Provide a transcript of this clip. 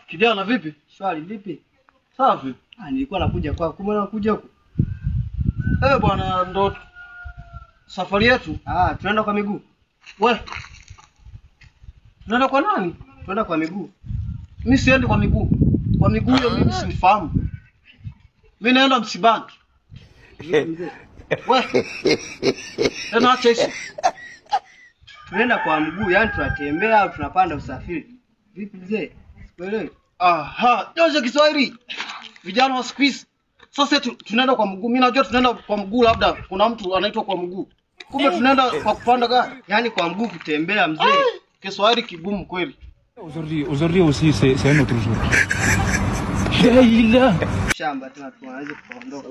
Kijana vipi? Shwari vipi? Safi. Ah, nilikuwa nakuja kwako. Kumbe nakuja huko. Eh bwana, ndo safari yetu. Ah, tunaenda kwa miguu. We. Tunaenda kwa nani? Tunaenda kwa miguu. Mimi siendi kwa miguu. Kwa miguu hiyo mimi sifahamu. Mimi naenda msibani. We. Tena acha hizo. Tunaenda kwa mguu, yani tunatembea au tunapanda usafiri. Vipi mzee? Sikuelewi. Aha, josho Kiswahili. Vijana wa siku hizi. Sasa tunaenda kwa mguu. Mimi najua tunaenda kwa mguu, labda kuna mtu anaitwa kwa mguu. Kumbe tunaenda kwa kupanda gari. Yaani kwa mguu kutembea mzee. Kiswahili kigumu kweli. Aujourd'hui aussi c'est un autre jour. Shamba tena tuanze tukaondoka.